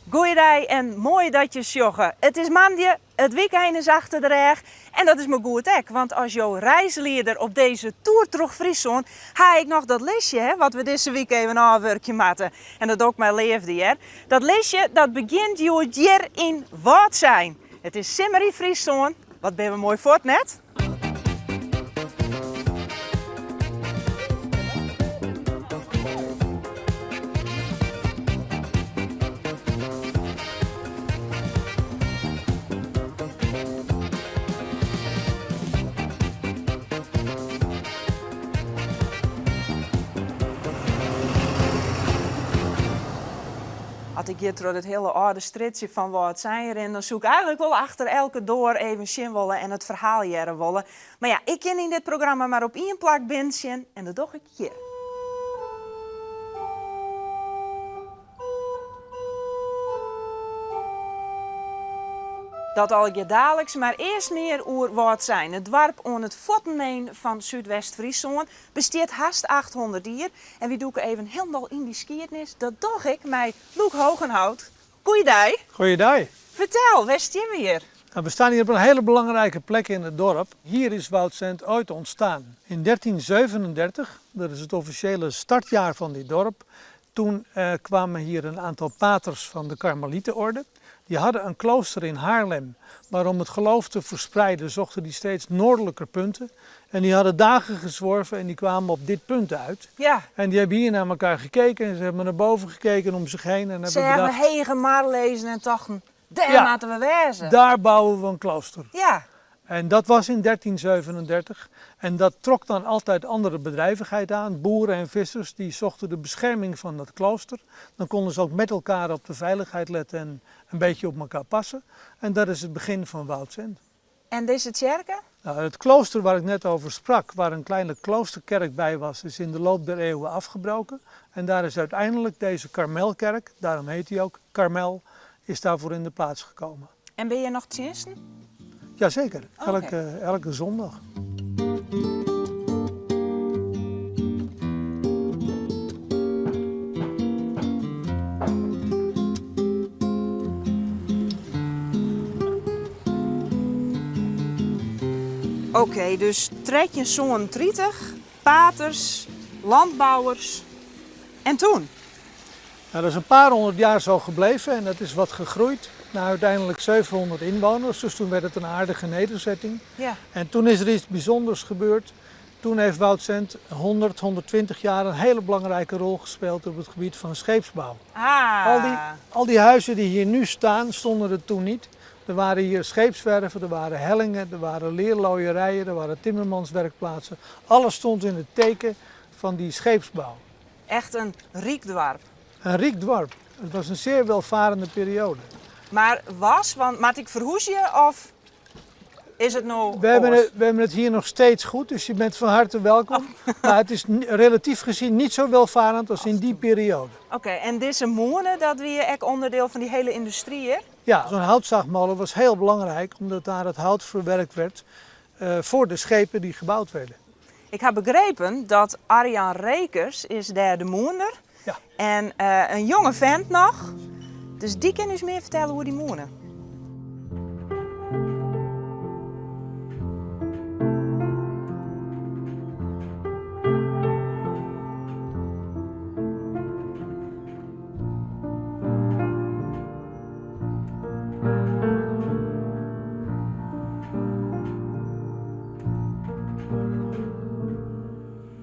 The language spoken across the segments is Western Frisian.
Goeiedei en moai dat je sjogge. It is moandei, it wykein is achter de rêch en dat is mar goed ek, want as jo reislieder op dizze toer troch Fryslân ha ik noch dat listje hè, wat we dizze wike even ôfwurkje moatte. En dat doch ik mei leafde hear. Dat listje dat begjint hjoed hjir yn Wâldsein. It is simmer yn Fryslân, wat binne we moai fuort net? As ik hjir troch dit hiele âlde strjitsje fan Wâldsein rin, dan soe ik eigenlik wol achter elke doar even sjen wolle en it ferhaal hearre wolle. Mar ja, ik kin yn dit programma mar op ien plak binnen sjen en dat doch ik hjir. Dat allegear daliks, mar earst mear oer Wâldsein. It doarp oan it fuottenein fan Súdwest-Fryslân bestiet hast 800 jier. En wy dûke even hielendal yn dy skiednis. Dat doch ik mei Loek Hogenhout. Goeiedei. Goeiedei. Fertel, wêr stean we hjir? Nou, we staan hier op een hele belangrijke plek in het dorp. Hier is Woudsend ooit ontstaan. In 1337, dat is het officiële startjaar van dit dorp, toen eh, kwamen hier een aantal paters van de Karmelietenorde. Die hadden een klooster in Haarlem, maar om het geloof te verspreiden zochten die steeds noordelijker punten. En die hadden dagen gezworven en die kwamen op dit punt uit. Ja. En die hebben hier naar elkaar gekeken en ze hebben naar boven gekeken om zich heen. En Ze hebben hebben bedacht, hege mar lizzen en tochten, dêr Ja. moatte we wêze. daar bouwen we een klooster. Ja. En dat was in 1337. En dat trok dan altijd andere bedrijvigheid aan. Boeren en vissers die zochten de bescherming van dat klooster. Dan konden ze ook met elkaar op de veiligheid letten en een beetje op elkaar passen. En dat is het begin van Woudsend. En dizze tsjerke? Nou, het klooster waar ik net over sprak, waar een kleine kloosterkerk bij was, is in de loop der eeuwen afgebroken. En daar is uiteindelijk deze Karmelkerk, daarom heet die ook Karmel, is daarvoor in de plaats gekomen. En binne hjir noch tsjinsten? Jazeker, Oké. elke zondag. Oké, dus 1337, paters, landbouwers en toen? Nou, dat is een paar honderd jaar zo gebleven en dat is wat gegroeid naar uiteindelijk 700 inwoners. Dus toen werd het een aardige nederzetting. Ja. En toen is er iets bijzonders gebeurd. Toen heeft Woudsend 100, 120 jaar een hele belangrijke rol gespeeld op het gebied van scheepsbouw. Ah. Al die huizen die hier nu staan, stonden er toen niet. Er waren hier scheepswerven, er waren hellingen, er waren leerlooierijen, er waren timmermanswerkplaatsen. Alles stond in het teken van die scheepsbouw. Echt in ryk doarp. Een ryk doarp. Het was een zeer welvarende periode. Mar was, want moat ik ferhúzje of is it no oars? We hebben het hier nog steeds goed, dus je bent van harte welkom. Maar het is relatief gezien niet zo welvarend als in die periode. Oké, en dizze mûne, dat wie ek ûnderdiel fan dy hiele yndustry hjir? Ja, zo'n houtzaagmolen was heel belangrijk, omdat daar het hout verwerkt werd voor de schepen die gebouwd werden. Ik ha begrepen dat Arjan Rekers is dêr de mûnder. Ja. En in jonge fint noch. Dus dy kin ús mear fertelle oer dy mûne.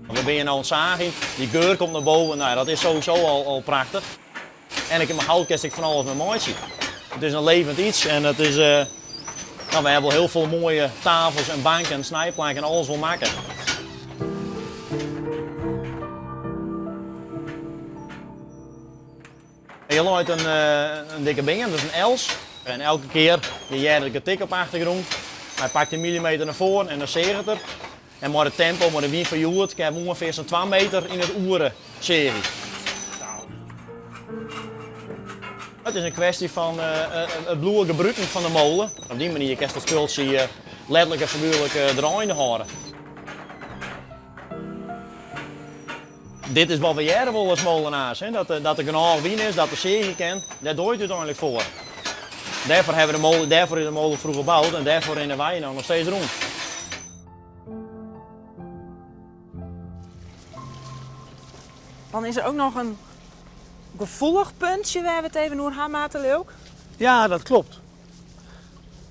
We binne no oan it saagjen, dy geur komt nei boven, nou ja, dat is sowieso al prachtich. En ik mei hout kinst ek fan alles mei meitsje. It is in levend iets en it is, no, we hawwe wol hiel folle moaie tafels en banken en snijplanken en alles wol makke. Hjir leit in dikke beam, dat is in els. En elke kear, je hearre it getik op de achtergrûn. Hy pakt in millimeter nei foaren en dan seaget er. En mei de tempo, mei de wyn fan hjoed, kinne we ûngefear sa'n 2 meter yn it oere seagje. Het is een kwestie van it bliuwe gebruiken fan de mole. Op dy manier kinst dat spultsje letterlik en figuerlik draaiende hâlde. Dit is wat we hearre wolle as molenaars, hè? Dat, dat der genôch wyn is, dat der seagje kin. Dêr doar je it úteinlik foar. Dêrfoar hawwe we de mole, dêrfoar is de mole froeger boud en dêrfoar rinne wy no noch steeds rûn. Dan is der ek noch in gefoelich puntsje wêr't we it even oer ha moatte, Liuwk. Ja, dat klopt.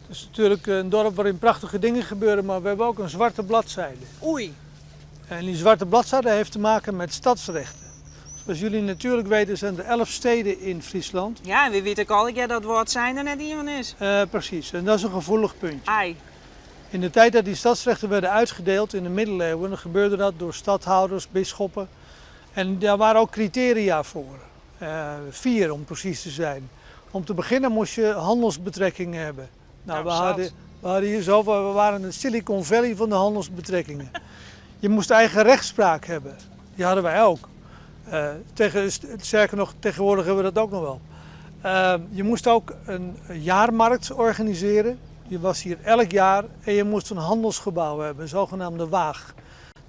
Het is natuurlijk een dorp waarin prachtige dingen gebeuren, maar we hebben ook een zwarte bladzijde. Oei. En die zwarte bladzijde heeft te maken met stadsrechten. Zoals jullie natuurlijk weten zijn er 11 steden in Friesland. Ja, en wy witte ek allegear dat Wâldsein der net ien fan is. Precies, en dat is een gevoelig puntje. Ai. In de tijd dat die stadsrechten werden uitgedeeld in de middeleeuwen, dan gebeurde dat door stadhouders, bisschoppen. En daar waren ook criteria voor. Vier om precies te zijn. Om te beginnen moest je handelsbetrekkingen hebben. Nou, Nou, we zat. hadden, we hadden hier zoveel, we waren de Silicon Valley van de handelsbetrekkingen. Je moest eigen rechtspraak hebben. Die hadden wij ook. Sterker nog, tegenwoordig hebben we dat ook nog wel. Je moest ook een jaarmarkt organiseren. Die was hier elk jaar. En je moest een handelsgebouw hebben, een zogenaamde waag.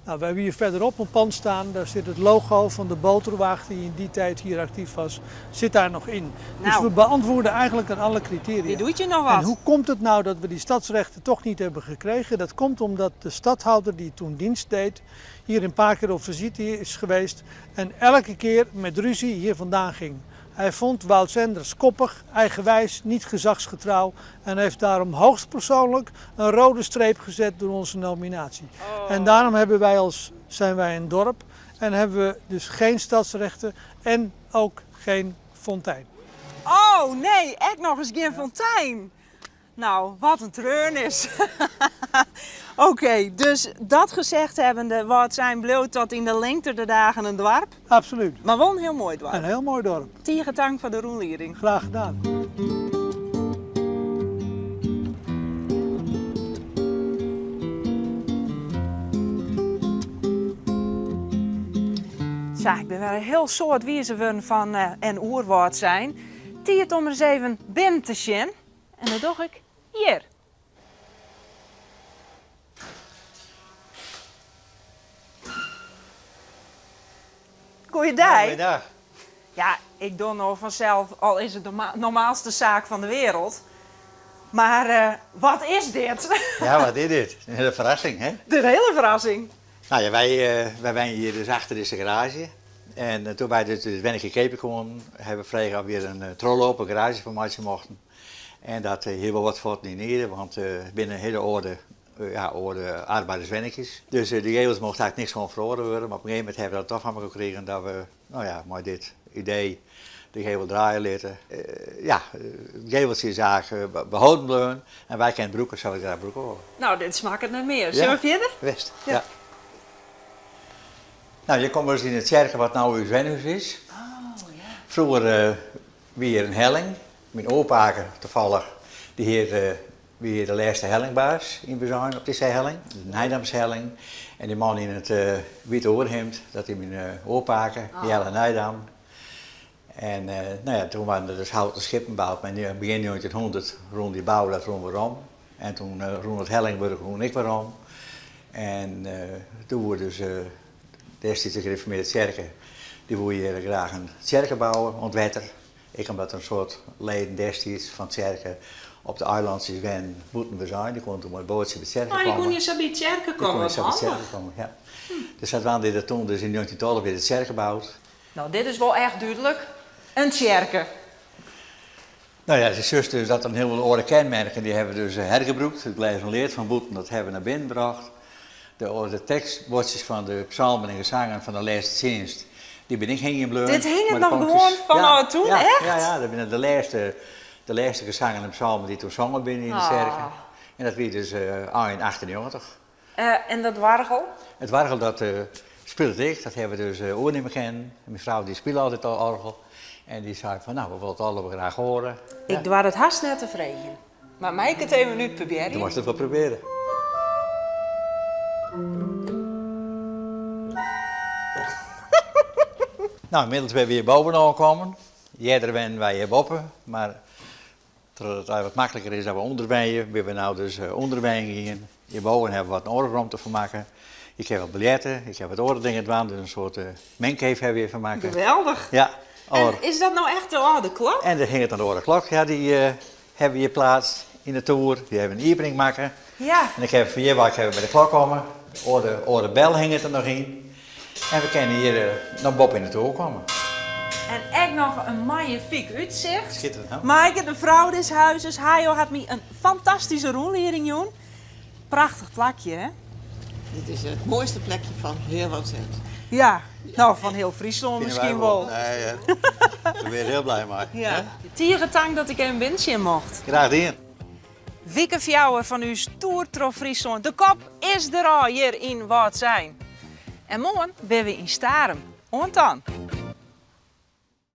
Nou, we hebben hier verderop een pand staan. Daar zit het logo van de boterwaag die in die tijd hier actief was, zit daar nog in. Dus Nou. we beantwoorden eigenlijk aan alle criteria. Die doet je nog wat. En hoe komt het nou dat we die stadsrechten toch niet hebben gekregen? Dat komt omdat de stadhouder die toen dienst deed, hier een paar keer op visite is geweest en elke keer met ruzie hier vandaan ging. Hij vond Woudsenders koppig, eigenwijs, niet gezagsgetrouw en heeft daarom hoogstpersoonlijk een rode streep gezet door onze nominatie. En daarom zijn wij een dorp en hebben we dus geen stadsrechten en ook geen fontein. Oh nee, echt nog eens geen fontein. Nou, wat een treurnis. Oké, dus dat gezegd hebbende, Wâldsein bliuwt tot yn de lingte der dagen in doarp. Absoluut. Mar wol in hiel moai doarp. Een heel mooi dorp. Tige tank foar de rûnlieding. Graag gedaan. Sa, ik bin wer in hiel soad wizer wurden fan en oer Wâldsein. Tiid om ris even binnen te sjen. En dat doch ik hjir. Goeiedei. Goeiedag. Ja, ik doch no fansels, al is it de normaalste saak fan de wereld. Mar wat is dit? Ja, wat is dit? Een hele verrassing, hè? De hiele ferrassing. Nou ja, wij wenje hjir dus achter dizze garaazje. En doe't wy dus it wennikje keapje koenen, hawwe we frege oft we hjir in trochlopen garaazje fan meitsje mochten. En dat hie wol wat fuotten yn ierde, want it binne hiele âlde, ja, âlde arbeiderswennikjes. Dus de gevels mocht eigentlik niks oan feroare wurde, mar op in gegeven momint hawwe we dat toch foar mekoar krigen dat we, nou ja, mei dit idee de gevel draaie litte. Ja, it geveltsje is eigentlik beholden bleaun en wy kinne it brûke sa't we it graach brûke wolle. Nou, dit smakket nei mear. Sille we fierder? West, ja. Nou, hjir komme we dus yn de tsjerke wat no ús wenhûs is. Oh, ja. Froeger wie hjir in helling. Myn oerpake, tafallich, dy hier, wie hjir de lêste hellingbaas yn Bezuin op dizze helling, de Nijdamshelling. En dy man yn it wite oerhimd, dat wie myn oerpake, Jelle Nijdam. En nou ja, toen waarden der dus houten skippen boud, mar yn begjin njoggentjinhûndert rûn dy bou dat rûn werom. En toen rûn it hellingwurk rûn ek werom. En doe woe dus destiids de gereformeerde tsjerke, dy woe hjir graach in tsjerke bouwe oan it wetter. Ek omdat in soad leden destiids fan tsjerke op de eilantsjes wennen bûten Bezuin. Dy koenen toen mei it boatsje by de tsjerke Oh, dy komme. koenen sa by de tsjerke Dy komme, koenen wat sa by de tsjerke handich. komme, ja. Dus sadwaande is der toen dus yn njoggentjintolve wer de tsjerke boud. No, dit is wol echt dúdlik in tsjerke. Nou ja, sjochst dus dat der in hiel folle oare kenmerken, dy hawwe we dus hergebrûkt. It glêzen lead fan bûten, dat hawwe we nei binnen brocht. De tekstbuordsjes fan de psalmen en gezangen fan de lêste tsjinst, dy binne ek hingjen bleaun. Dit hinget Mei de noch ponkjes. gewoan fan Ja, ôf toen, ja, echt? Ja, ja, dat binne de lêste gezangen en psalmen dy't toen songen binne yn de tsjerke. Ah. En dat wie dus ein 98. En dat oargel? It oargel dat spilet ek, dat hawwe we dus oernimme kinnen. Myn frou dy spile altyd al oargel en dy sei fan nou, we wolle it allegear graach hoare. Ik doar it hast net te freegjen, mar mei ik it even útprobearje? Do meist it wol probearje. Nou, ynmiddels binne we hjir bovenôf kommen. Earder wennen wy hjir boppe, mar trochdat it wat makliker is dat we ûnder wenje, binne we no dus ûnder wenjen gien. Hjirboven hawwe we wat in oare romte fan makke. Je kinne wat biljerte, je kinne wat oare dingen dwaan, dus in soart mancave hawwe we hjir fan makke. Geweldich. Ja. En is dat no echt de âlde klok? En der hinget in âlde klok, ja, dy hawwe we hjir pleatst yn de toer. Dy hawwe we in iepening makke. Ja. En ik ha fan hjir wei kinne we by de klok komme. De âlde bel hinget der noch yn. En we kinne hjir noch boppe yn de toer komme. En ek noch in magnifiek útsicht. Schitterend, hè? Maaike, de frou des huizes, Hajo hat my in fantastyske rûnlieding jûn. Prachtich plakje, hè? Dit is it moaiste plekje fan hiel Woudsend. Ja, no fan hiel Fryslân miskien wol. Nee, hè? Dêr binne we hiel blij mei. Ja. Tige tank dat ik even binnensjen mocht. Graach dien. Wike fjouwer fan ús toer troch Fryslân. De kop is derôf hjir yn Wâldsein. En moarn binne we yn Starum. Oant dan!